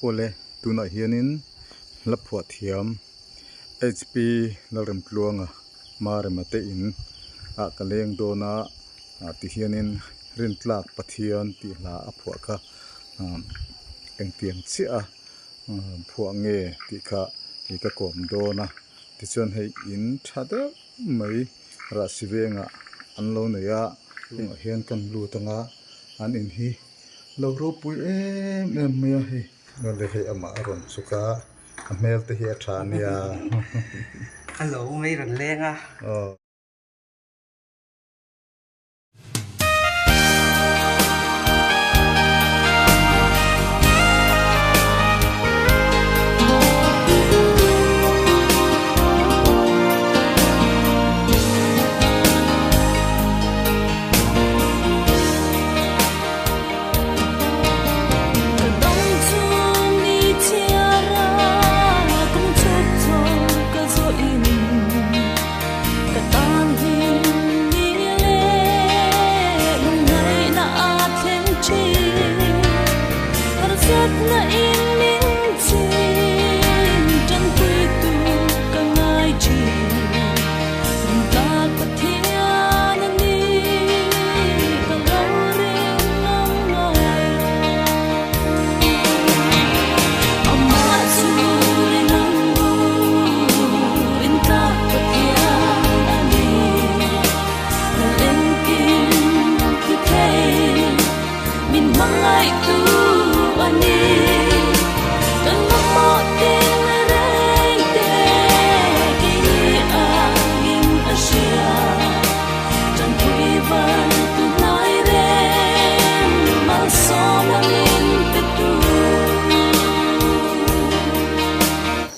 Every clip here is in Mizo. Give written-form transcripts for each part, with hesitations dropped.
Awle, tunah hianin hla phuah thiam HP Lalremtluanga Marema te in ah ka leng dawn a, ti hianin Rintlak Pathian tih hla a phuah kha engtiang chiah a phuah nge tih kha i ka kawm dawn a, tichuan hei in tha deuh mai rahsi vengah an lo nei a, tunah hian kan lut anga an in hi lo ropui em em mai a hei. Awle hei amah a rawn chhuk a, a hmel te hi a tha ania. Hello mei rawn leng a. Aw.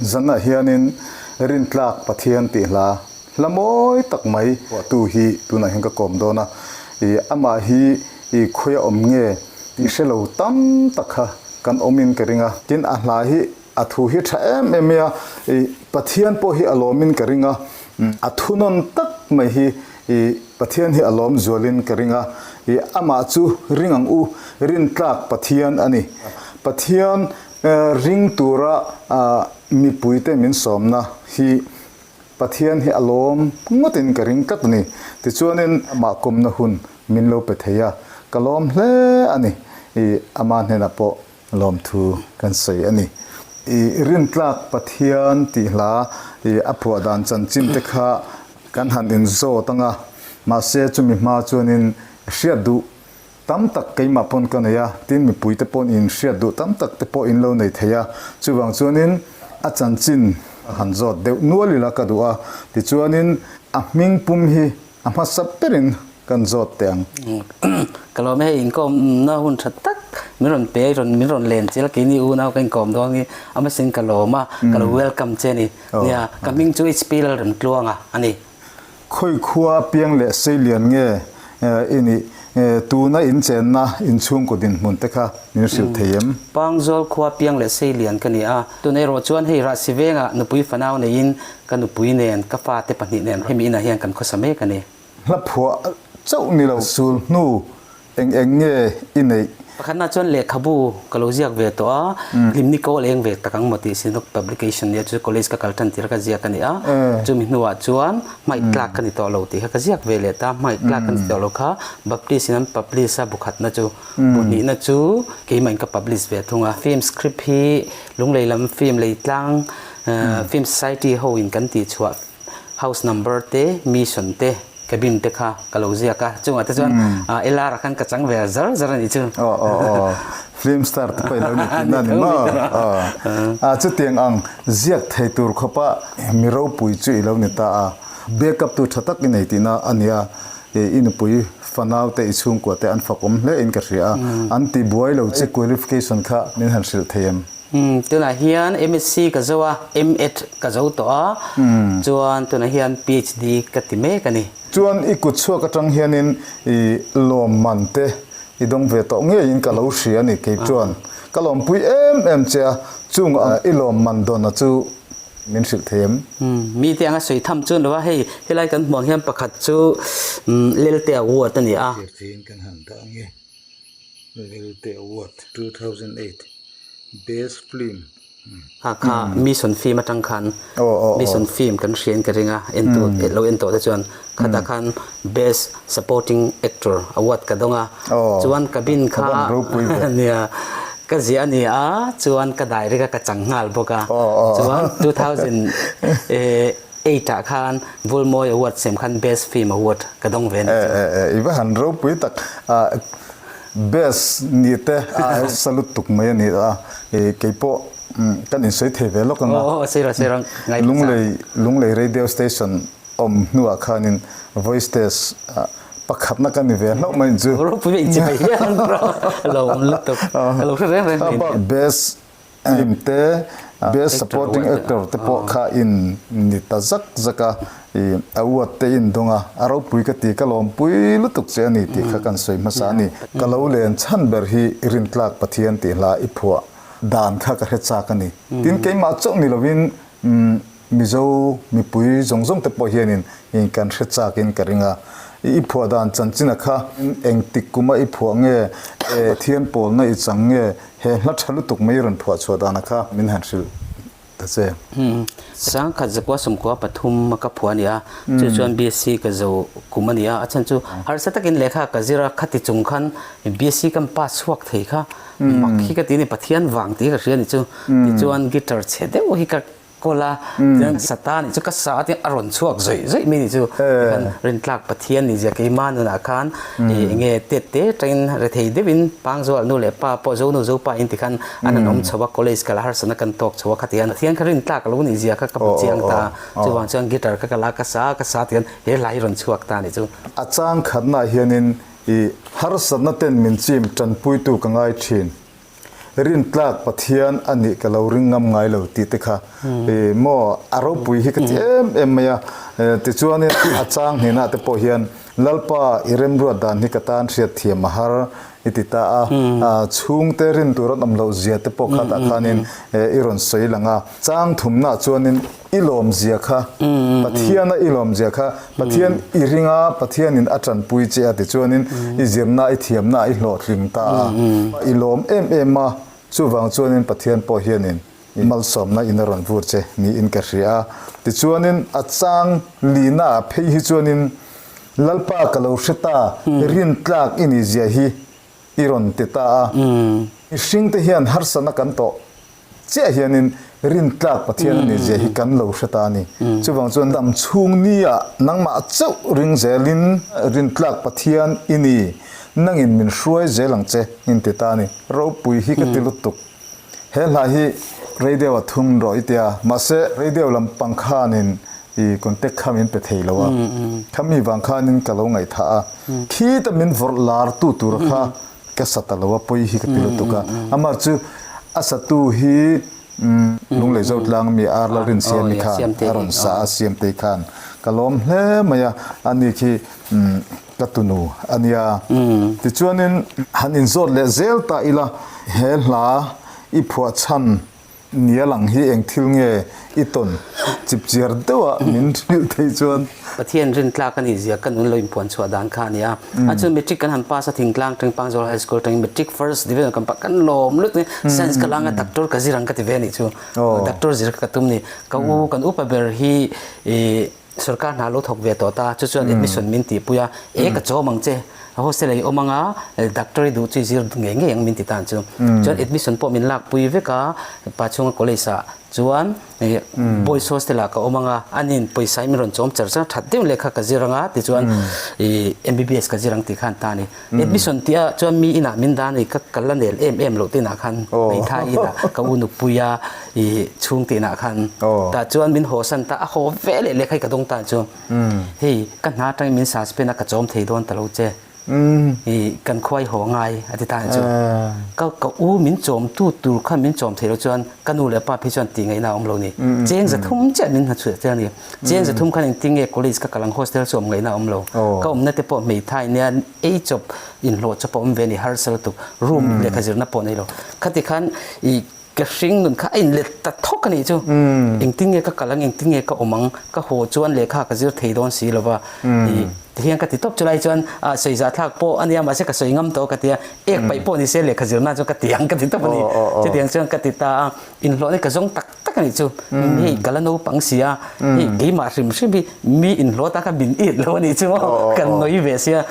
Zanah hianin Rintlak Pathian tih hla hla mawi tak mai phuahtu hi tunah hian ka kawm dawn a, ih amah hi ih khawi a awm nge tih hre lo tam tak kha kan awmin ka ring a, tin a hla hi A thu hi tha em em mai a, i Pathian pawh hi a lawmin ka ring a, a thunawn tak mai hi i Pathian hi a lawm zualin ka ring a, i amah chu ring ang u, rintlak Pathian a ni. Pathian ring tura mipuite min sawmna hi Pathian hi a lawm ngawtin ka ring tlat a ni. Tichuanin amah kawmna hun min lo pe thei a, ka lawm hle a ni, i ama hnenah pawh Lawmthu kan sawi a ni. I rintlak Pathian tih hla i a phuah dan chanchin te kha kan han inzawt ang a, mahse chumi hma chuanin hriat duh tam tak keimah pawn ka nei a, tin mipui te pawn in hriat duh tam tak te pawh in lo nei thei a, chuvang chuanin a chanchin han zawt deuh nual ila ka duh a, tichuanin a hming pum hi A hmasa berin kan zawt teh ang. Ka lawm e, hei inkawmna hun tha tak min rawn pe a, min rawn len chial keini unau ka inkawm dawn hi a hmasain ka lawm a, ka lo welcome che a ni. Nia, ka hming chu HP Lalremtluanga a ni. Khawi khua piang leh seilian nge i nih? Tuna inchenna inchhungkaw dinhmun te kha min hrilh thei em? Pangzawl khua piang leh seilian ka ni a, tuna erawh chuan hei Rahsivengah nupui fanau neiin Ka nupui nen, ka fate pahnih nen hemi inah hian kan khawsa mek a ni. Hla phuah chauh ni lo sul hnu eng eng nge i neih? Pakhatna chuan lehkhabu ka lo ziak ve tawh a, hlimni kawl eng ve tak ang maw tih Synod Publication nia chu college ka kal tan tir ka ziak a ni a, chumi hnuah chuan hmaih tlak ka ni tawh lo tih kha ka ziak ve leh ta, hmaih tlak ka ni tawh lo kha Baptist in an publish a bukhatna chu, buhnihna chu keimah in ka publish ve thung a. Film script hi Lunglei lam film lei tlang Film Society ho in kan tih chhuah house number te, mission te, cabin te kha ka lo ziak a, chungah te chuan LR ah khan ka chang ve zar zar a nih chu. Aw aw aw, film star te pawh i lo ni tihna a ni maw? Aw, chutiang ang ziak thei tur khawpa mi ropui chu i lo ni ta a, backup tu tha tak i nei tihna a nia, i nupui fanau te i chhungkua te an fakawm hle in ka hria a, an ti buai lo che qualification kha min han hrilh thei em? Tunah hian MSc ka zo a, MEd ka zo tawh a, chuan tunah hian PhD ka ti mek a ni. Chuan i kut chhuak atang hianin i lawmman te i dawng ve tawh ngeiin ka lo hria a ni kei chuan ka lawmpui em em che a, chung i lawmman dawna chu min hrilh thei em? Mite anga sawi tham chu ni lo a, hei helai kan hmuh ang hian pakhat chu Lelte Award a ni a. Thirthiin kan han dah ang e, Lelte Award 2008. Best Film. Kha kha Mission Film atang khan Mission Film kan hriain ka ring a, entu lo en tawh te chuan khatah khan Best Supporting Actor award ka dawng a, chuan cabin kha nia ka ziah a ni a, chuan ka direct a ka chang nghal bawk a, chuan 2008 ah khan Vulmawi Award sem khan Best Film Award ka dawng ve a ni chu. I va han ropui tak Best ni te a harsa lutuk mai a ni a, keipawh kan insawi thei ve lawk ang a. Aw sawi rawh sawi rawh ngaithla chak. Lunglei Lunglei Radio Station awm hnuah khanin voice test pakhatna ka ni ve hlauh mai chu. Ropui ve inchimei hian a lo awm lutuk ka lo hre reng reng mai. Best Film te, Best Supporting Actor te pawh kha in ni ta zak zak a, i award te in dawng a, a ropui ka ti, ka lawmpui lutuk che a ni tih kha kan sawi hmasa a ni. Ka lo len chhan ber hi Rintlak Pathian tih hla i phuah dan kha ka hre chak a ni. Tin, keimah chauh ni lovin Mizo mipui zawng zawng te pawh hianin kan hre chakin ka ring a, i phuah dan chanchina kha engtik kuma i phuah nge, Pathian pawlna i chang nge, he hla tha lutuk mai rawn phuah chhuah dana kha min han hrilh ta che. Sangkhat zakua sawmkua pathum a ka phuah a ni a, chu chuan BSc ka zo kum a ni a, a chhan chu harsa takin lehkha ka zir a, khati chung khan BSc kan pass chhuak thei kha mak hi ka ti a ni, Pathian vang tih hi ka hria a ni chu, tichuan guitar chhe deuh hi ka Kawl a, chuan Satan nih chu ka sa tiin a rawn chhuak zawih zawih mai nih chu. Tikhan rintlak Pathian nih zia keimah nunah khan ih enge tet te tangin rethei deuhin Pangzual nu leh pa pawh Zonu Zopa in tikhan an han awm chho a, college kal a harsatna kan tawk chho a khatiang Pathian kha rintlak alo nih zia kha ka hmu chiang ta. Chuvang chuan guitar kha ka la ka sa ka sa tikhan he hla hi rawn chhuak ta nih chu. A chang khatnaah hianin ih harsatna ten min chim tanpuitu ka ngai thin. Rintlak Pathian a nih ka lo ring ngam ngai lo tih te kha i maw a ropui hi ka ti em em mai a. Tichuanin a chang hnenah te pawh hian Lalpa i remruat dan hi ka tan hriat thiam a har i ti ta a. Chhungte rin tur an awm loh zia te pawh kha tah khanin i rawn sawi lang a. Chang thumnaah chuanin I lawmzia kha, Pathiana i lawmzia kha, Pathian i ring a, Pathianin a tanpui che a tichuanin i zirna, i thiamna i hlawhtling ta a, i lawm em em a, chuvang chuanin Pathian pawh hianin i malsawmna in a rawn vur che niin ka hria a. Tichuanin a chang lina ah phei hi chuanin Lalpa ka lo hre ta, rintlak i nihzia hi i rawn ti ta a. Mihringte hian harsatna kan tawh Chiah hianin rintlak Pathian a nih zia hi kan lo hre ta a ni. Chuvang chuan dam chhung nia nangmah chauh ring zelin rintlak Pathian i ni, nangin min hruai zel ang che in ti ta a ni. Ropui hi ka ti lutuk. He hla hi radio a thun rawh i tia, mahse radio lampang khanin i contact kha min pe thei lo a, khami vang khanin ka lo ngaihthah a, khita min vawrh lar tu tura kha Ka sa ta lo a pawi hi ka ti lutuk a, amah chu a satu hi Lunglei Zotlang mi Ar Lalrinsiami khan a rawn sa a, Siamtei khan ka lawm hle mai a, ani khi ka tunu a nia. Tichuanin han inzawt leh zel ta ila he hla i phuah chhan Nia lang hi eng thil nge i tawn chipchiar deuh a min hrilh thei chuan. Pathian rintlak a nih zia ka nun lo inpuan chhuah dan kha a ni a. A chuan matric kan han pass a thingtlang Tengpang Zawla High School atangin matric first division kan pass kan lawm lut mai science ka langa doctor ka zir ang ka ti ve a nih chu. Doctor zir ka tum ni. Ka u kan upa ber hi ih Sorkar hna lo thawk ve tawh ta, chu chuan admission min tihpui a, e ka chawm ang che, hostel ah i awm ang a, doctor i duh chu i zir ngei ngei ang min ti tan chu. Chuan admission pawh min lakpui vek a, pa chhunga college ah chuan boys hostel ah ka awm ang a, anin pawisa hi min rawn chawm char char a, that deuh lehkha ka zir ang a tichuan MBBS ka zir ang tih khan ta a ni. Admission tih ah chuan mi inah min dan i ka kal a nel em em loh te inah khan hmeithai inah ka u nupui a i chhungte inah khan tah chuan min haw san ta a haw ve leh leh kha i ka dawng tan chu hei ka hna atangin min suspend a ka chawm thei dawn ta lo che i kan khuai haw ngai a ti ta chu ka ka u min chawm tu tur khan min chawm thei lo chuan ka nu leh pa phei chuan tih ngaihna a awm lo ni cheng za thum chiah min hna chhuah te a ni. Cheng zathum khan engtin nge college ka kal ang hostel chu awm ngaihna a awm lo. Ka awmna te pawh hmeithai nia ei chawp inhlawh chawp a awm ve a ni harsa lutuk room lehkha zirna pawh nei lo. Khati khan i ka hring nun kha a inlet ta thawk a nih chu. Engtin nge ka kal ang engtin nge ka awm ang ka haw chuan lehkha ka zir thei dawn si lova i. Tihian ka ti tawp chulai chuan sawi zah thlak pawh a nia mahse ka sawi ngam tawh ka ti a, ek paih pawh ni se lehkha zir nan chuan ka ti ang ka ti tawp a ni. Chutiang chuan ka ti ta a, inhlawh hi ka zawng tak tak a nih chu. Hei ka la naupang si a, hei keimah hrim hrim hi mi inhlawh ta kha min it lo a nih chu maw, kan nawi ve sia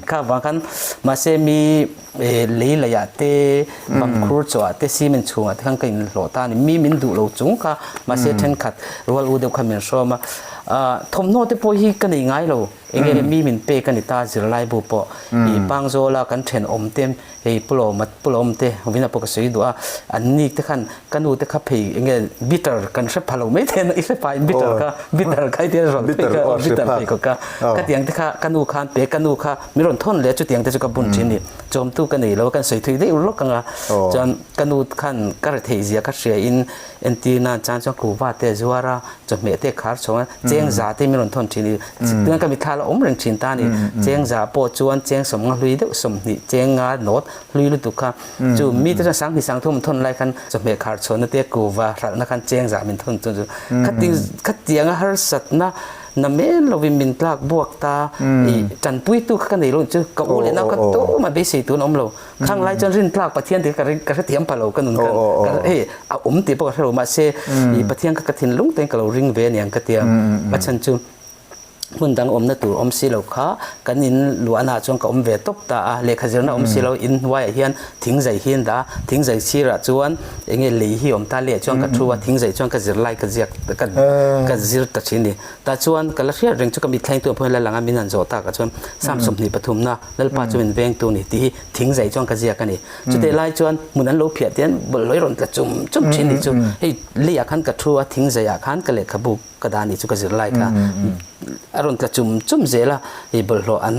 kha vang khan mahse mi lei laih ah te, bangkhur chaw ah te, cement chhungah te khan ka inhlawh ta a ni. Mi min duh lo chung kha mahse thenkhat rual u deuh kha min hrawm a. Thawmhnaw te pawh hi ka nei ngai lo, enge mi min pek a ni ta zirlaibu pawh i Pangzawla kan thenawm te hei Pu Lawma Pu Lawm te Vina pawh ka sawi duh a, an ni te khan ka nu te kha phei enge bitter kan hre pha lo mai thei a, i hre pha in bitter kha bitter kha i tia rawn phei kha aw bitter phei khawk kha khatiang te kha ka nu khan pe ka nu kha min rawn thawn leh a chutiang te chu ka bun thin a ni, chawmtu ka nei lo a kan sawi thui daih lawk ang a, chuan ka nu khan ka retheih zia kha hria in Entir nan chan chuan kuhva te a zuar a, chawhmeh te a khar chho a, cheng za te min rawn thawn thin i tunah ka mitthla la awm reng thin ta a ni. Cheng za pawh chuan cheng sawmnga hlui deuh 20 cheng nga nawt hlui lutuk kha chu mite chuan 20 30 an thawn lai khan chawhmeh khar chhuahna te kuhva hralhna khan cheng za min thawn chu chu khati khatianga harsatna na men lovin min tlak buak ta i tanpuitu kha ka nei lo chu ka u leh nau kha tumah beisei tun a awm lo. Khang lai chuan rintlak Pathian tih ka ring ka hrethiam pha lo ka nun khan ka hei a awm tih pawh ka hre lo mahse i Pathian kha ka thinlung tein ka lo ring ve aniang ka tia a chhan chu hmun dang awmna tur awm si lo kha kan in luahna ah chuan ka awm ve tawp ta a lehkha zirna awm si lo in hnuaiah hian thingzai hi an dah a thingzai sirah chuan enge lei hi a awm ta leiah chuan ka thu a thingzai chuan ka zirlai ka ziak ka ka zir ta thin a ni tah chuan ka la hriat reng chu ka mitthla engtu ang pawhin la lang a min han zawh takah chuan Psalm 23 na Lalpa chu min vengtu a ni tih hi thing zai chuan ka ziak a ni. Chutih lai chuan hmun an lo phiah te hian bawlhhlawh i rawn tla chum chum thin nih chu. Hei leiah khan ka thu a, thing zaiah khan ka lehkhabu ka dah nih chu ka zir lai kha a rawn tla chum chum zel a, hei bawlhhlawh an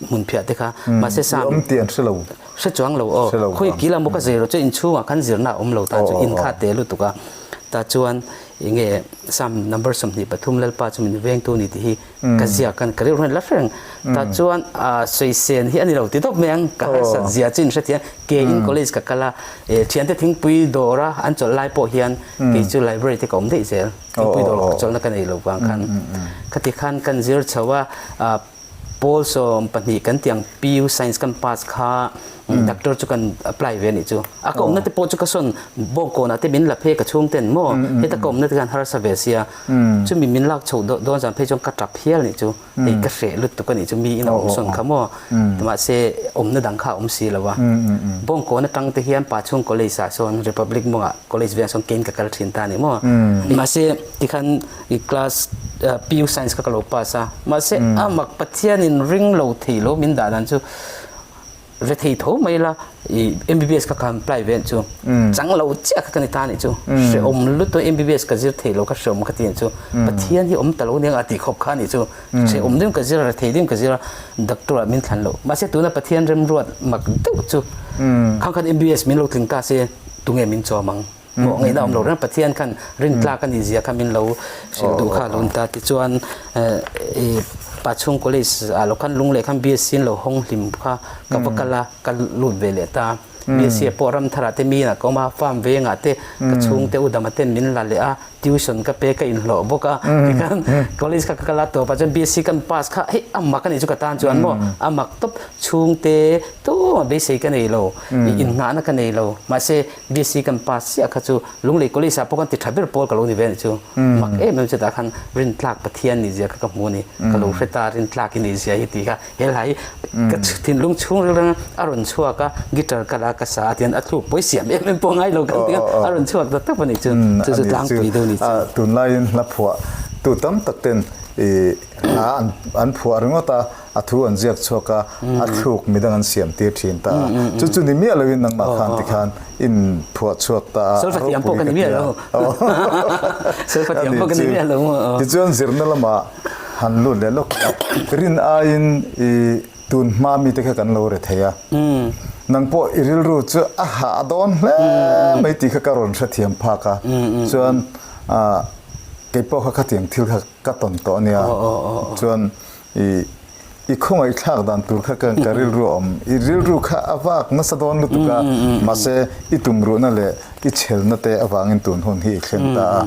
hmun phiah te kha. Mahse Sam. I awm tih an hre lo. Hre chuang lo aw. Khawi kil a maw ka zir lo chu inchhungah khan zirna a awm lo ta chu in kha te lutuk a. Tah chuan enge Sam number 23 Lalpa chu min vengtu a ni tih hi Ka ziak kan ka rilru hian la hreng tah chuan sawisên hi a ni lo ti tawp mai ang ka harsat zia chu inhrethiam ke in college ka kal a thiante thingpui dawr a an chawlh lai pawh hian kei chu library te ka awm daih zel thingpui dawr chawlhna ka nei lo vang khan khati khan kan zir chho a pawl 12 kan tiang PU science kan pass kha Doctor chu kan apply ve anih chu. A ka awmna te pawh chu ka sawn bawngkawnah te min la phei ka chhung ten maw heta ka awmna te khan harsa ve sia. Chumi min lak chhoh dawn zan phei chuan ka tap hial anih chu. Hei ka hreh lutuk anih chu mi in a awm sawn kha maw. Mahse awmna dang kha a awm si lo a. Bawngkawn atang te hian Pachhung College ah sawn Republic mawngah college velah sawn kein ka kal thin ta anih maw. Mahse tikhan i class PU science kha ka lo pass a. Mahse a mak Pathianin ring lo thei lo min dah dan chu Ve thei tho mai la i MBBS kha khan apply ve an chu chang lo chiah kha ka ni ta nih chu hrehawm lutuk MBBS ka zir thei lo kha hrehawm ka ti an chu Pathian hi awm ta lo nia a tih khawp kha nih chu hrehawm deuhin ka zir a rethei deuhin ka zir a doctor ah min thlan lo mahse tuna Pathian remruat mak deuh chu khang khan MBBS min lo tling ta se tunge min chawm ang. Mawh ngaihna awm lo reng Pathian khan rintlak a nih zia kha min lo hrilh duh kha a lo ni ta. Tichuan i Pachhung College ah lo khan Lunglei khan BSc in lo hawng hlim kha ka va kal a, ka lut ve leh ta. BSc ah pawh Ramthar ah te mi inah ka awm a, farm vengah te ka chhungte u dama ten min la leh a, tuition ka pe ka inhlawh bawk a. Tikhan college kha ka kal a tawpah chuan BSc kan pass kha hei a mak a nih chu ka tan chuan maw a mak tawp chhungte tumah beisei ka nei lo, innghahna ka nei lo. Mahse BSc kan pass chiah kha chu Lunglei College ah pawh kan ti tha ber pawl ka lo ni ve anih chu. Mak em em chutah khan rintlak Pathian nih zia kha ka hmu a ni. Ka lo hre ta rintlak i nih zia hi tih kha he hla hi ka thinlung chhungril reng a rawn chhuak a, guitar ka la ka sa a tihian a thluk pawi siam em em pawh ngai lo kan ti a, a rawn chhuak ta tawp a nih chu. Chu chu tlangpui deuh a nih chu. Tunlaiin hla phuah tu tam tak ten i hla an phuah ringawt a, A thu an ziak chhuak a, a thluk midang an siam tir thin ta a. Chu chu ni miah loin nangmah khan tikhan in phuah chhuak ta a, a ropui ka ti a. Tichuan zirna lamah han lut leh lawk a, rin aiin i tun hma mite kha kan lo re thei a. Nang pawh i rilru chu a hah a dawn hle mai tih kha ka rawn hrethiam phak a. Chuan kei pawh kha khatiang thil kha ka tawn tawh a nia. Chuan I i khawngaihthlak dan tur kha ka rilru a awm. I rilru kha a vak nasa dawn lutuk a, mahse i tumruhna leh i chhelna te avangin tun hun hi i thleng ta a,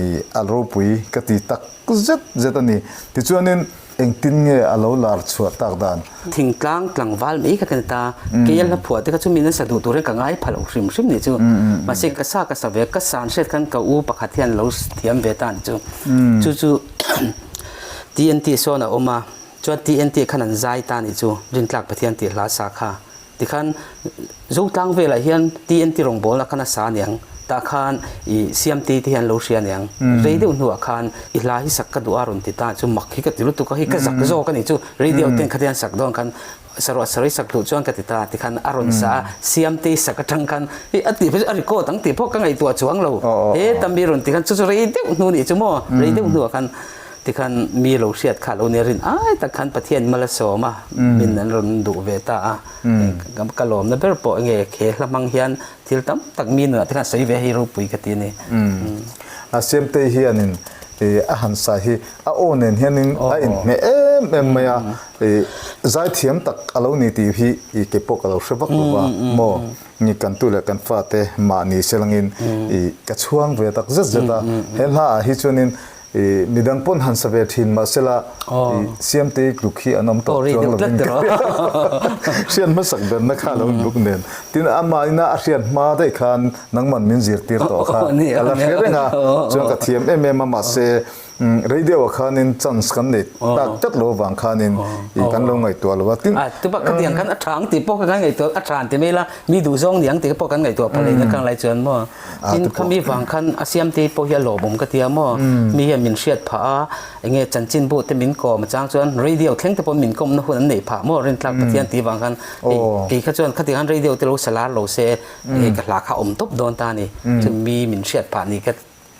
i a ropui ka ti tak zet zet a ni. Tichuanin. Engtin nge a lo lar chhuah tak dan? Thingtlang tlangval mai kha ka ni ta. Kei a hla phuah te kha chu min an sa duh tur hian ka ngai pha lo hrim hrim nih chu. Mahse ka sa ka sa ve a, ka san hriat khan ka u pakhat hian lo thiam ve ta nih chu. Chu chu TNT sawn a awm a, chuan TNT khan an zai ta nih chu, Rintlak Pathian tih hla sa kha. Tikhan Zotlang velah hian TNT rawngbawlna khan a sa aniang, tah khan i Siamtei te hi an lo hria aniang. Rei deuh hnuah khan i hla hi sak ka duh a rawn ti ta chu mak hi ka ti lutuk a, hei ka zak zawk a nih chu radio ten kha te an sak dawn khan saruah saruai sak duh chuan ka ti ta tikhan a rawn sa a, Siamtei sak atang khan hei a tih phei chu a record ang tih pawh ka ngaihtuah chuang lo, heta mi rawn ti khan chu chu rei deuh hnu nih chu maw, rei deuh hnuah khan Tikhan mi lo hriat kha lo nia rin ai tak khan Pathian mal a sawm a, min an rawn duh ve ta a. Ka lawmna ber pawh enge he hla hmang hian thil tam tak mi nunah te khan sawi ve hei ropui ka ti a ni. A Siamtei hianin a han sa hi a aw nen hianin a inhmeh em em mai a, zaithiam tak a lo ni tih hi kei pawh ka lo hre vak lo va maw. Ni kan tu leh kan fate mahni selangin ka chhuang ve tak zet zet a, he hla ah hi chuanin I midang pawn han sa ve thin mahsela i Siamtei tluk hi an awm tawh chuang lovin ka hria. Hriat hmasak berna kha lo inbuk nen. Tin, amah ina a hriat hma daih khan nangman min zirtir tawh kha ka la hre reng a, chuan ka thiam em em a mahse radio ah khanin chance kan nei tak tlat lo avang khanin i kan lo ngaihtuah lo a. Tin, Tupah khatiang khan a tha ang tih pawh kha kan ngaihtuah a tha an ti mai la, mi duhzawng ni ang tih pawh kan ngaihtuah pha leh na kang lai chuan maw. Tin khami vang khan a siamte pawh hi a lawmawm ka tia maw? Mi hian min hriat phah a, enge chanchinbu te min kawm a chang chuan radio thleng te pawh min kawmna hun an neih phah maw? Rintlak Pathian tih vang khan hei kei kha chuan khatiang khan radio te lo salar lo se hei ka hla kha awm tawp dawn ta a ni. Chu mi min hriat phah ni ka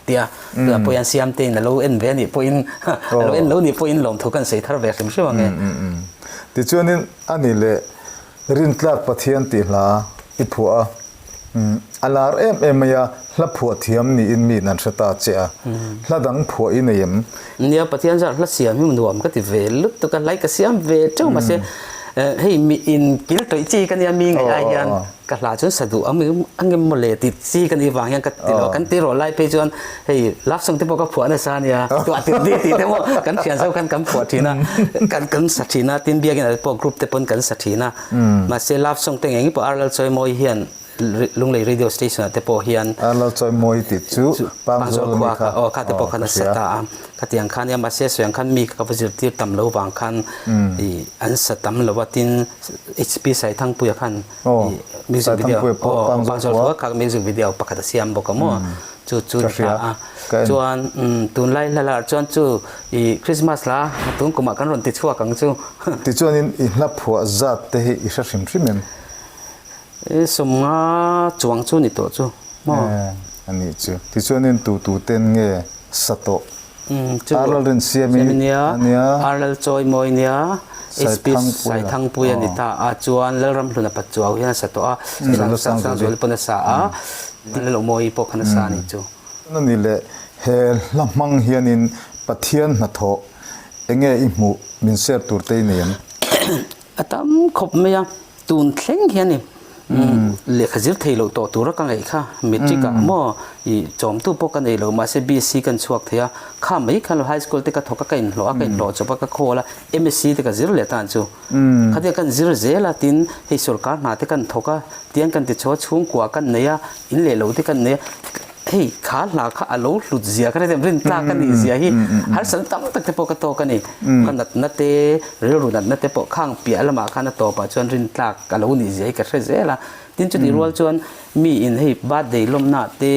tia tunah pawh hian siamte in a lo en ve a nih pawhin a lo en lo nih pawhin lawmthu kan sawi thar ve hrim hrim ang e. Tichuanin a ni leh Rintlak Pathian tih hla i phuah a, a lar em em mai a, hla phuah thiam niin miin an hre ta che a, hla dang phuah i nei em? Nia, Pathian zar hla siam hi nuam ka ti ve lutuk a, hlai ka siam ve teuh mahse hei mi in kil tawih chi ka nia mi ngaih ai hian ka hla chuan sa duh ang em maw le tih chi ka nih vang hian ka ti lo, kan ti rawh lai phei chuan Hei love song te pawh ka phuah nasa ania, tuah tir di tih te pawh kan thian zo khan kan phuah thin a, kan kan sa thin a, tin biakin ah te pawh group te pawn kan sa thin a, mahse love song te ngei ngei pawh Arlal Chawimawi hian Lunglei radio station ah te pawh hian Arlal Chawimawi tih chu Pangzawl ami kha aw kha te pawh khan a sa ta a, khatiang khan nia mahse sawi ang khan mi ka va zirtir tam lo vang khan ih an sa tam lo a, tin HP Saithangpuia khan ih music video aw Pangzawl khua kha music video pakhat a siam bawk a maw. Chu chu ni ta a. Chuan tunlai hla lar chuan chu i Christmas hla tun kumah kan rawn ti chhuak ang chu. Tichuanin i hla phuah zat te hi i hre hrim hrim em? I sawmnga chuang chu ni tawh chu maw? A nih chu. Tichuanin tu tu ten nge sa tawh? Arlal rin siam i nia, Arlal chawi mawi nia, HP Saithangpui a ni ta a, chuan Lalramhluna Pachuau hian a sa tawh a, Sangzuali pawn a sa a, Lalawmawi pawh khan a sa a nih chu. A ni leh, he hla hmang hianin Pathian hnathawh enge i hmuh min share tur te i nei em? A tam khawp mai a, tun thleng hian i lehkha zir thei loh tawh tura ka ngaih kha, matric ah maw i chawmtu pawh ka nei lo mahse BSc kan chhuak thei a, kha mai khan lo high school te ka thawk a ka inhlawh a ka inhlawh chawp a ka khawl a, MSc te ka zir leh tan chu khatia kan zir zel a tin hei sorkar hna te kan thawk a tiang kan ti chho a chhungkua kan nei a in leh lo te kan nei a hei kha hla kha a lo hlut zia ka hrethiam rin tlak a nih zia hi harsatna tam tak te pawh ka tawk a ni ka natna te rilru natna te pawh khang piah lamah khan a tawpah chuan rin tlak a lo nih zia hi ka hre zel a tin chutih rual chuan mi in hei birthday lawmna te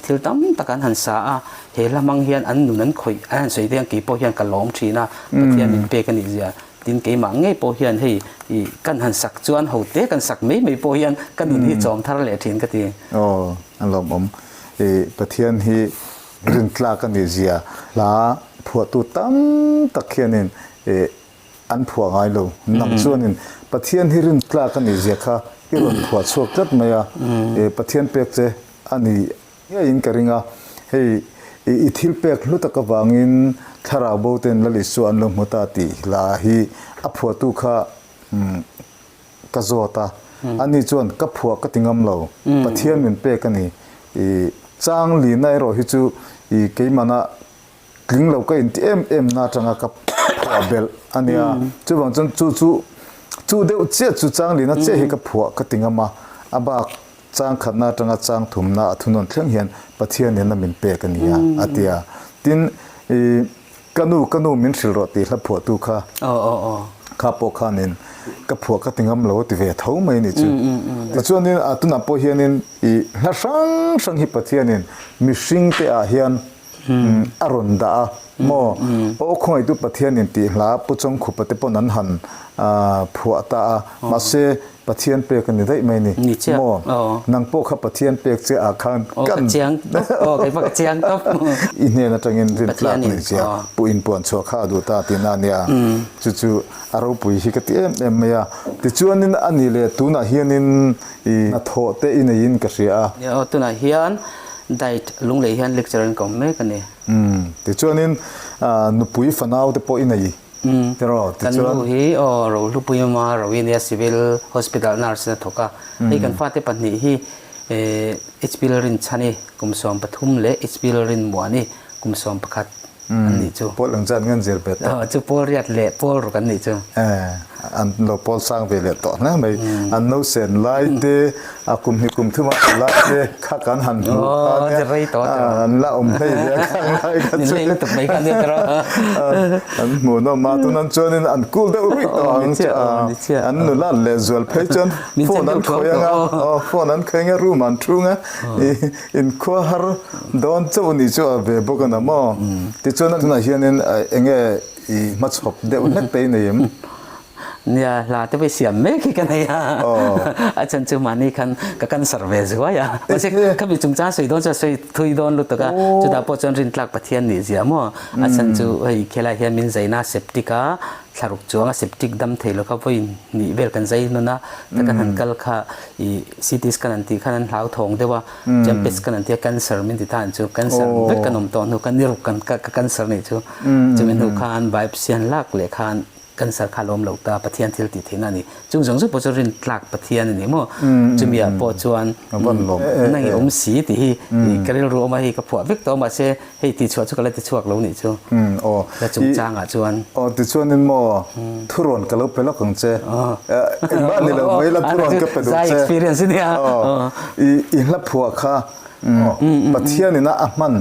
thil tam tak an han sa a he hla hmang hian an nun an khawih an han sawi te hian kei pawh hian ka lawm thin a Pathian min pek a nih zia Tin keimah ngei pawh hian hei i kan han sak chuan hote kan sak mai mai pawh hian ka nun hi chawm thar leh thin ka ti. Aw, a lawmawm. I Pathian hi rintlak a nih zia hla phuahtu tam tak hianin i an phuah ngai lo. Nang chuanin Pathian hi rintlak a nih zia kha i rawn phuah chhuak tlat mai a, i Pathian pek che a ni Ngeiin ka ring a, hei i thil pek hlu tak avangin thlarau bo ten Lal Isua an lo hmu ta tih hla hi a phuahtu kha ka zawt a, ani chuan ka phuah ka ti ngam lo, Pathian min pek a ni. I chang lina erawh hi chu i keimahna Tling lo ka inti em em na atanga ka phuah belh a nia. Chuvang chuan chu chu chu deuh chiah chu Changlina chiah hi ka phuah ka ti ngam a, a bak chang khatna atanga chang thumna a thunawn thleng hian Pathianin a min pek a nia a ti a. Tin, i ka nu ka nu min hrilh rawh tih hla phuahtu kha kha pawh khanin ka phuah ka ti ngam lo a ti ve tho mai a nih chu. Tichuanin a tunah pawh hianin i hla hrang hrang hi Pathianin mihringte ah hian a rawn dah a maw? Aw khawngaihtu Pathianin tih hla Pu Chawngkhupa te pawn an han phuah ta a, mahse Pathian pek a ni daih mai ni maw? Nang pawh kha Pathian pek che ah khan kan i hnen atangin rin tlak nei che a, pu inpuan chhuah kha a duh ta tihna a nia, chu chu a ropui hi ka ti em em mai a. Tichuanin a ni leh tunah hianin i hnathawh te i neiin ka hria a. Aw tunah hian Diet Lunglei hian lecture an kawm mek a ni. Umm tichuanin nupui fanau te pawh i nei tiraw tichuan. Kan nu hi aw Rohlupui mama Rohinia Civil Hospital nurse in a thawk a, hei kan fate pahnih hi HP Lalrinchhani kum 13 leh HP Lalrinmuani kum 11. an nih chu. Pawl ang chuan kan zir ve tawh. Chu pawl riat leh pawl ruk an nih chu. An lo pawl sang ve leh tawh hle mai. An no sen lai te, a kum hnih kum thum a awm lai te kha kan han hmuh kha nia. An la awm hlei ve a khang lai kha chu. Min lei lutuk mai kha nia tawh. An hmuhnawm a, tunan chuanin an cool deuh ruih tawh ang chu. An nula leh zual phei chuan phone an khawih anga, phone an khawih anga room an thung a. Inkhua har dawn chauh nih chu a ve bawk a na maw? Tichuan tunah hianin eng nge i hmachhawp deuh hlek te i nei em? Nia, hla te pawh i siam mek hi ka nei a, a chhan chu mahni khan ka cancer ve zuai a, mahse khami chungchang sawi dawn chuan sawi thui dawn lutuk a, chutah pawh chuan rintlak Pathian nih zia maw? A chhan chu hei khelai hian min zaina septic a, thlaruk chuanga septic dam thei lo kha vawi hnih vel kan zai hnawn a, ta kan han kal kha i CT scan an tih khan an hlauthawng deuh a, chuan PET scan an tia cancer min ti ta an chu cancer vek kan awm tawh hnu khan ni ruk kan ka cancer nih chu chumi hnu khan biopsy an lak leh khan cancer kha a lawm lo ta Pathian thil tih theihna a ni chung zawng zawng pawh chu rin tlak Pathian a ni maw chumi ah pawh chuan nang i awm si tih hi ka rilru awm a hei ka phuah vek tawh a mahse Hei tih chhuah chu ka la ti chhuak lo nih chu. Aw. La chungchang ah chuan. Aw tichuanin maw thurawn ka lo pe lawk ang che. Engmah ni lo mai la thurawn ka pe duh che. Zai experience ania. Aw. I i hla phuah kha Pathian ina a hman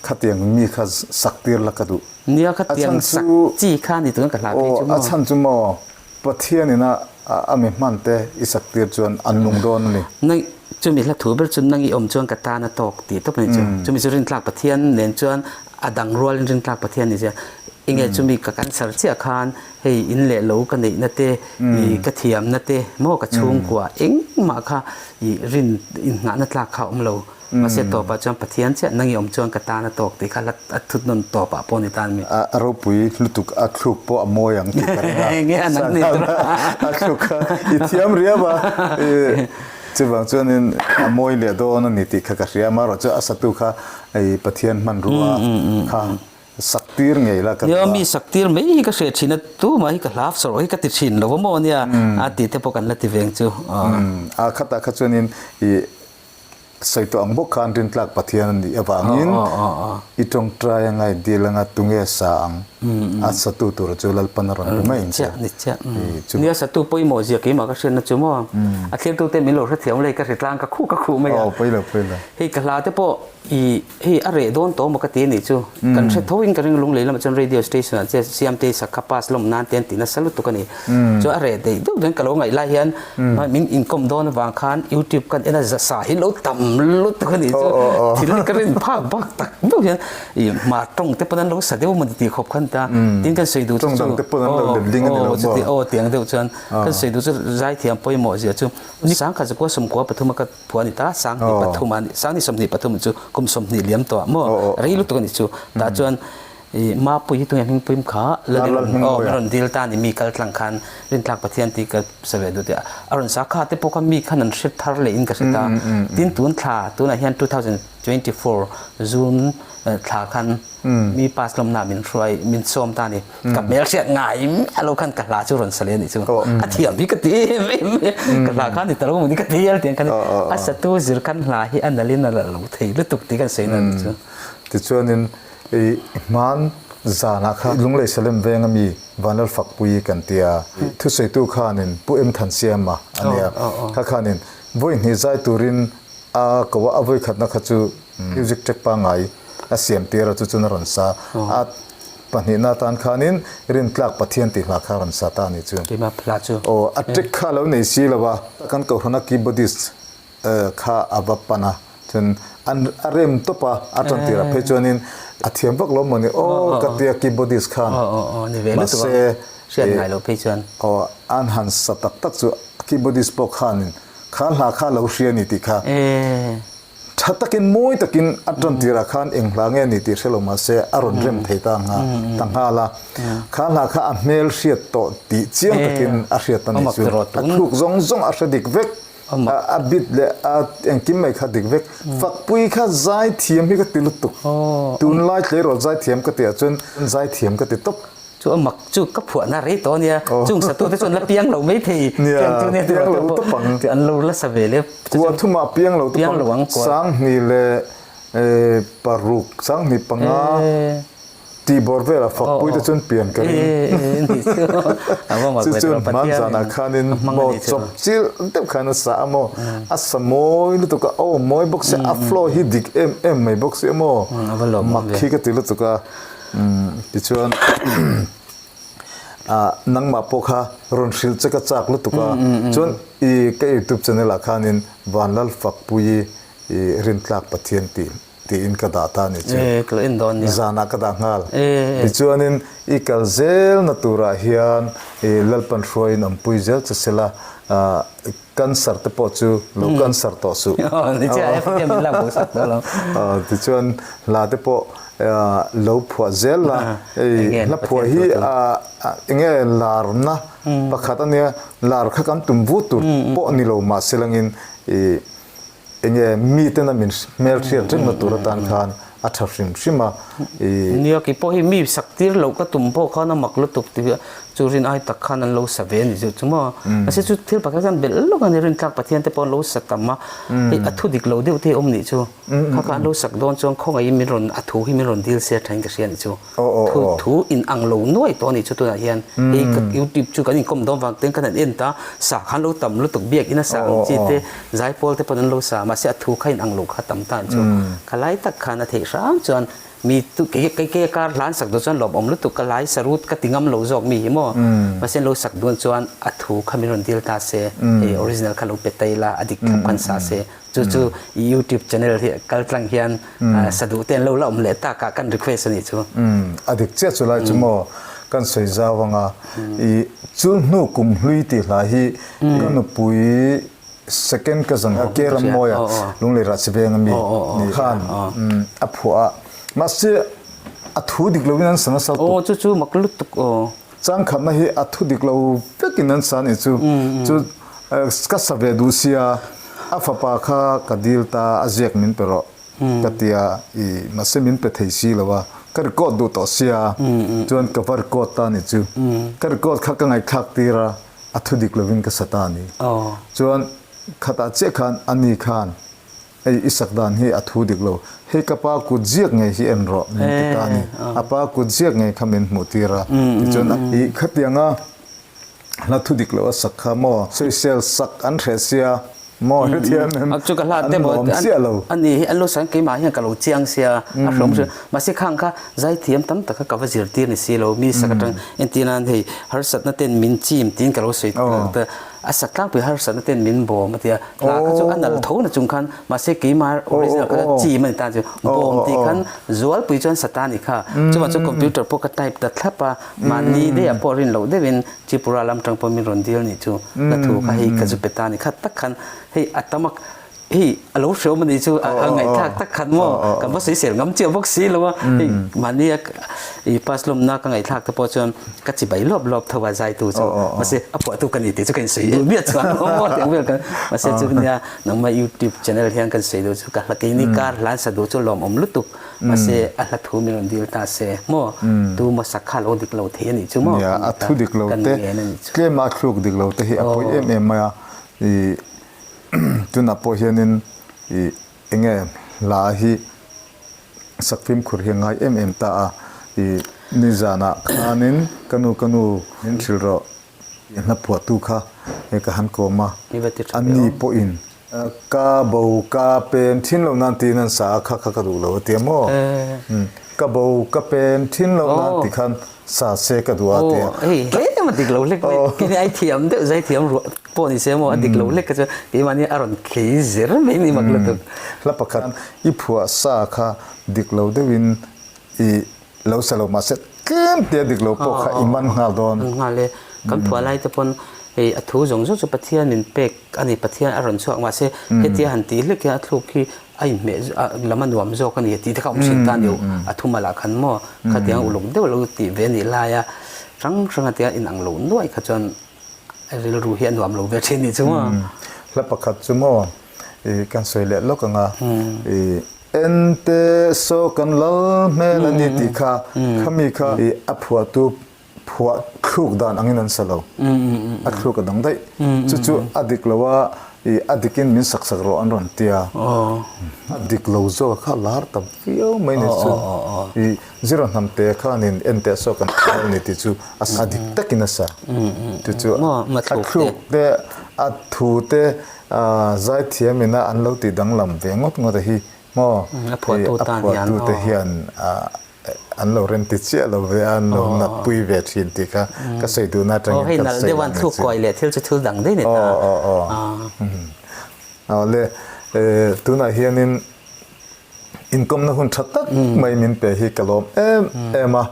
khatiang mi kha sak tir la ka duh. Nia khatiang sak chi kha ni tun ka hla phei chu maw. Aw a chhan chu maw Pathianin a a mi hman te i sak tir chuan an nung dawn a ni. Nang chumi hla thu ber chu nang i awm chuan ka tan a tawk tih tawp a ni chu. Chumi chu rintlak Pathian nen chuan a dang rualin rintlak Pathian ni sia. Enge chumi ka cancer chiah khan hei in leh lo ka neihna te, i ka thiamna te maw ka chhungkua engmah kha i rin innghahna tlak kha a awm lo. Mahse tawpah chuan Pathian chiah nang i awm chuan ka tan a tawk tih kha a thut nawn tawpah pawh ni tan mi. A ropui lutuk a thluk pawh a mawi ang tih ka ring a. Enge a nang ni tur a thluk kha i thiam riau a. Chuvang chuanin a mawi leh dawn a ni tih kha ka hria. Amaherawhchu a satu kha i Pathian hmanrua kha sak tir ngei la ka duh a. Nia mi sak tir mai hi ka hriat thin a, tumah hi ka hlaf sawrh hi ka ti thin lo a maw nia a tih te pawh kan la ti veng chu. A khatah kha chuanin i Sawi tawh ang bawk khan rintlak Pathian a nih avangin i tawngtai anga i dil anga tunge sa ang a satu tura chu Lalpan a rawn pe mai ang che. Ni chiah, ni chiah. Nia satu pawimawh zia keimah ka hriatna chu maw a thlirtute min lo hrethiam lei ka hritlang ka khuh ka khuh mai a. Aw pawi lo, pawi lo. Hei ka hla te pawh i hei a reh dawn tawh maw ka ti a nih chu. Kan hre tho in ka ring lunglei lamah chuan radio station ah che Siamtei sakha pass lawm nan te an ti nasa lutuk a ni. Chuan a reh daih deuh dawn ka lo ngaih lai hian Min inkawm dawn avang khan YouTube kan en a sa hi lo tam lutuk a nih chu thil hi ka rin phak bak tak deuh hian i hma tawng te pawn an lo sa deuh maw ti khawp khan ta tin kan sawi duh chu tawng te pawn an lo let ding a ni lo maw aw tiang deuh chuan kan sawi duh chu zaithiam pawimawh zia chu sangkhat zakua sawmkua pathum a ka phua a ni ta sanghnih pathum a ni sanghnih 23 chu kum 20 liam tawh maw rei lutuk a ni chu tah chuan I Mapui hi tunge hming puim kha Lalin aw min rawn dil ta ni mi kal tlang khan Rintlak Pathian tih ka sa ve duh tih a rawn sa kha te pawh kha mi khan an hre thar leh in ka hre ta tin tun thla tunah hian 2024 June thla khan mi pass lawmna min hruai min sawm ta ni ka hmel hriat ngai miah lo khan ka hla chu rawn sa leh a nih chu a thiam hi ka ti em em ka hla khan ni ta lo maw ni ka ti al tiang khan a satu zir khan hla hi a nalh in a nalh lo thei lutuk tih kan sawi na nih chu Tichuanin I hman. Zanah kha Lunglei Salem venga mi Vanlalfakpui kan tia. Thusawitu khanin Pu Em Thansiama a nia. Kha khanin vawi hnih zai turin a ko a, a vawi khatna kha chu music track pangngai a siam tir a, chu chuan a rawn sa. A pahnihna atan khanin Rintlak Pathian tih hla kha a rawn sa ta a nih chu. Keimah hla chu. Aw, a track kha a lo nei si lo a, kan kohhrana keyboardist kha a va pan a, chuan an a rem tawp a, a tan tirah phei chuanin a thiam vak lo mawni aw ka tia keyboardist khan mahse aw an han sa tak tak chu keyboardist pawh khanin kha hla kha a lo hria a ni tih kha tha takin mawi takin a tan tirah khan eng hla nge a ni tih hre lo mahse a rawn rem thei ta ta nghal a, kha hla kha a hmel hriat tawh tih chiang takin a hriat a ni chu a thluk zawng zawng a hre dik vek. A bit leh a engkim mai kha dik vek. Fakpui kha zaithiam hi ka ti lutuk. Tunlai tleirawl zaithiam ka tih ah chuan zaithiam ka ti tawp. Chu a mak chu ka phuahna rei tawh ania. Chung satu te chuan la piang lo mai thei. Nia, piang lo tawp ang. An lo la sa ve le. Kua thumah piang lo tawp ang. Sanghnih leh paruk, sanghnih panga. Tih bawr velah fakpui te chuan pian ka ring. Chu chuan hman zanah khanin maw chawp chilh deuh khan a sa a maw, a sa mawi lutuk a, aw mawi bawk sia, a flow hi dik em em mai bawk sia maw, mak hi ka ti lutuk a. Tichuan nangmah pawh kha rawn hrilh che ka chak lutuk a, chuan i ka youtube channel ah khanin Vanlalfakpuii i rintlak Pathian tih tiin ka dah ta a ni chu. Ee, ka lo en dawn nia. Zanah ka dah nghal. Ee. Tichuanin i kal zelna turah hian i Lalpan hruaiin awmpui zel che sela, ah, cancer te pawh chu lo cancer tawh suh. Aw, ni chiah e, Pathian min lak bo sak tawh lo. Aw, tichuan hla te pawh lo phuah zel la, hei hla phuah hi enge larna pakhat a nia, lar kha kan tum vut tur pawh ni lo mahse langin i Enge miten a min hmelhriat rengna tur atan khan a tha hrim hrim a, i. Nia, kei pawh hi mi sak tir loh ka tum pawh khan a mak lutuk ti chu rin ai tak khan an lo sa ve a ni zeuh chu maw. Mahse chu thil pakhat khan belh lawk a ni, rintlak Pathian te pawh an lo sa tam a, hei a thu dik lo deuh te awm nih chu. Kha kha an lo sak dawn chuan khawngaihin min rawn a thu hi min rawn dil se a thain ka hria a nih chu. Thu thu in ang lo nuai tawh a nih chu tunah hian hei ka youtube chu kan inkawm dawn vang ten kan han en ta sa khan lo tam lutuk biak in a sa ang chi te zaipawl te pawn an lo sa mahse a thu kha in ang lo kha tam ta an chu ka lai tak khan a theih hram chuan mi tu kei kei kei a kar hlan sak duh chuan lawm awm lutuk ka lai sarut ka ti ngam lo zawk mi hi maw mahse an lo sak dawn chuan a thu kha min rawn dil ta se hei original kha lo pe ta ila a dik thlap khan sa se Chu chu i YouTube channel hi kal tlang hian sa duh te an lo la awm leh tak a kan request a nih chu. A dik chiah chu lai chu maw kan sawi zau anga i chu hnu kum hlui tih hla hi ka nupui second cousin a ke ram mawi a Lunglei Rahsi veng ami ni khan a phuah a mahse a thu dik lo in an sa nasa lutuk. Aw chu chu mak lutuk aw. Changkhatna hi a thu dik lo vekin an sa a nih chu chu ka sa ve duh sia a fapa kha ka dil ta a ziak min pe rawh ka tia i mahse min pe thei si lo a ka record duh tawh sia chuan ka va record ta a nih chu ka record kha ka ngaihthlak tir a a thu dik lovin ka sa ta a ni chuan khatah chiah khan ani khan Hei i sak dan hi a thu dik lo. Hei ka pa kut ziak ngei hi en rawh min ti ta a ni. A pa kut ziak ngei kha min hmuh tir a. Tichuan i khatianga hla thu dik lo a sak kha maw sawisel sak an hreh sia maw hetiang an nuam chiah lo. A ni hi an lo sawi keimah hian ka lo chiang sia a hrawm hria. Mahse khang kha zaithiam tam taka ka va zirtir ni si lo mi sak atang entir nan hei harsatna ten min chim tiin ka lo sawi a sak tlangpui harsatna ten min bawm a tia. Hla kha chu a nalh tho na chung khan mahse keimah original kha chim a ni ta chu bawm tih khan zualpui chuan sata ni kha chuvang chu computer pawh ka type ta thlap a mahni deuh ah pawh rin loh deuhin Tripura lam tang pawh min rawn dil nih chu hla thu kha hei ka zu pe ta ni kha tak khan hei a tam a hei a lo hreawm a nih chu a ngaihthlak tak khan maw kan va sawisel ngam chiah bawk si lo a hei mahni a i pass lawmna ka ngaihthlak te pawh chuan ka chi bai lawp lawp tho a zaitu chu mahse a phuahtu ka ni tih chu ka insawi duh miah chuang lo maw tih ang vel kan mahse chu nia nangmah youtube channel hian kan sawi duh chu ka hla keini kar hlan sa duh chu lawmawm lutuk mahse a hla thu min rawn dil ta se maw tu maw sak kha lo dik lo thei a nih chu maw nia a thu dik lo te tlem a thluk dik lo te hi a pawi em em mai a i tunah pawh hianin i enge hla hi sak fimkhur hi a ngai em em ta a i. Nizanah khanin ka nu ka nu min hrilh rawh tih hla phuahtu kha he ka han kawm a, a ni pawhin ka bo ka pen thin lo nan tiin an sa a, kha kha ka duh lo a ti a maw? Ka bo ka pen thin lo nan ti khan sa se ka duh a ti a. Aw hei tlem a dik lo hlek mai, kini ai thiam deuh zai thiam ruah pawh ni se maw a dik lo hlek kha chu keimahni a rawn thlei zer mai ni mak lutuk. Hla pakhat i phuah sa kha dik lo deuhin i lo sa lo mahse tlem tia dik lo pawh kha i man nghal dawn. Man nghal e. Kan phuah lai te pawn hei a thu zawng zawng chu Pathian min pek a ni, Pathian a rawn chhuak mahse hetia han tih hlek hian a thluk hi a inhmeh lam a nuam zawk a ni tih te kha awm thin ta a ni a thu mal ah khan maw khatiang uluk deuh lo tih ve a nih lai a hrang hrang a tia inang lo nuaih kha chuan rilru hi a nuam lo ve thin nih chu maw. Hla pakhat chu maw i kan sawi leh lawk ang a i Ente saw kan lal hmel a ni tih kha khami kha i a phuahtu phuah thluk dan angin an sa lo. A thluk a dang daih. Chu chu a dik lo a, i a dikin min sak sak rawh an rawn ti a. A dik lo zawk kha a lar ta viau mai ni chu. I zero hnam te khanin ente saw kan lal a ni tih chu a sa dik takin a sa. Chu chu a thluk te, a thu te Zaithiam ina an lo tih danglam ve ngawt ngawt a hi maw? A phuahtu tan hian A phuahtu te hian an lo rem ti chiah lo ve a, an lo nat pui ve thin tih kha ka sawi duhna atangin ka sawi lang a chu. Kawi leh thil chu thil dang daih ni ta. Aw aw aw. Aw le, tunah hianin inkawmna hun tha tak mai min pe hi ka lawm em em a,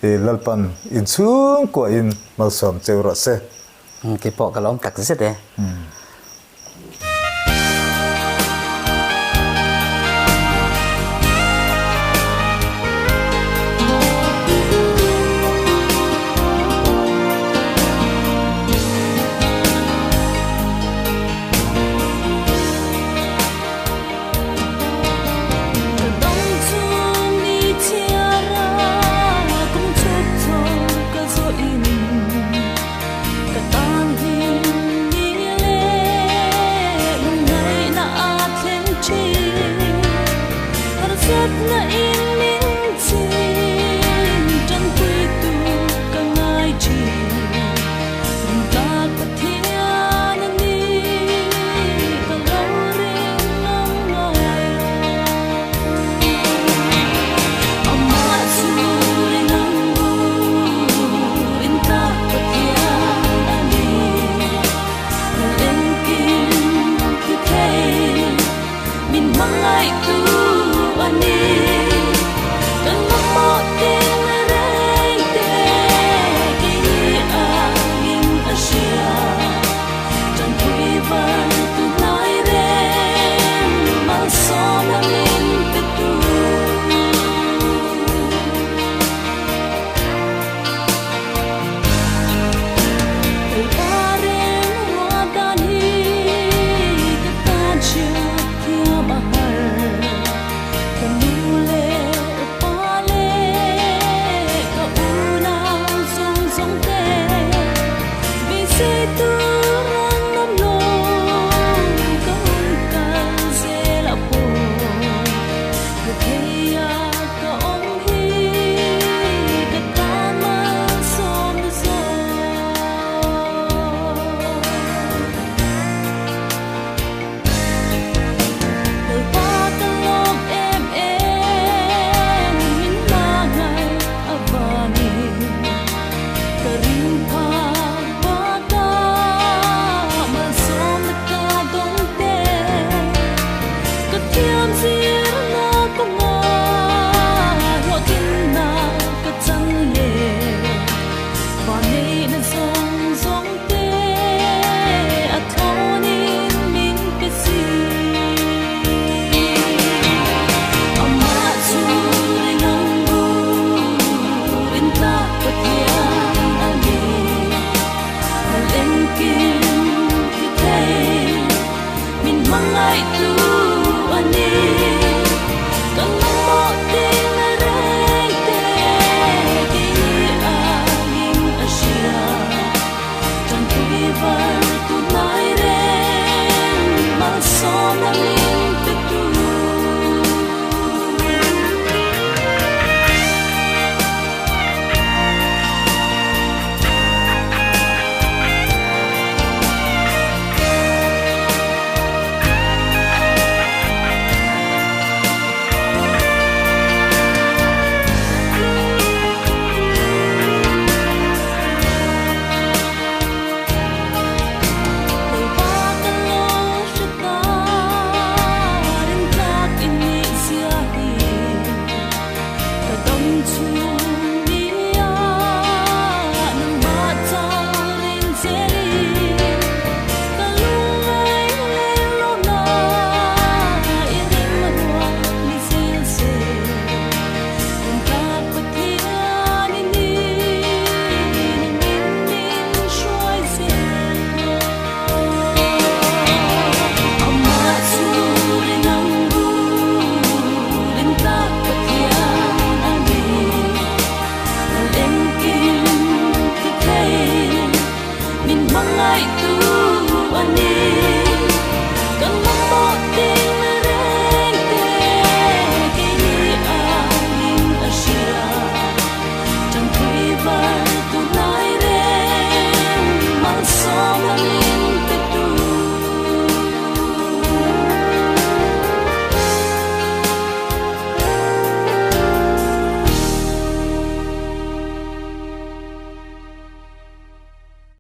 Lalpan inchhungkuahin malsawm cheu rawh se. Kei pawh ka lawm tak zet e. Ka tan hlim ni leh lungngaihna a thleng thin. Harsatna i.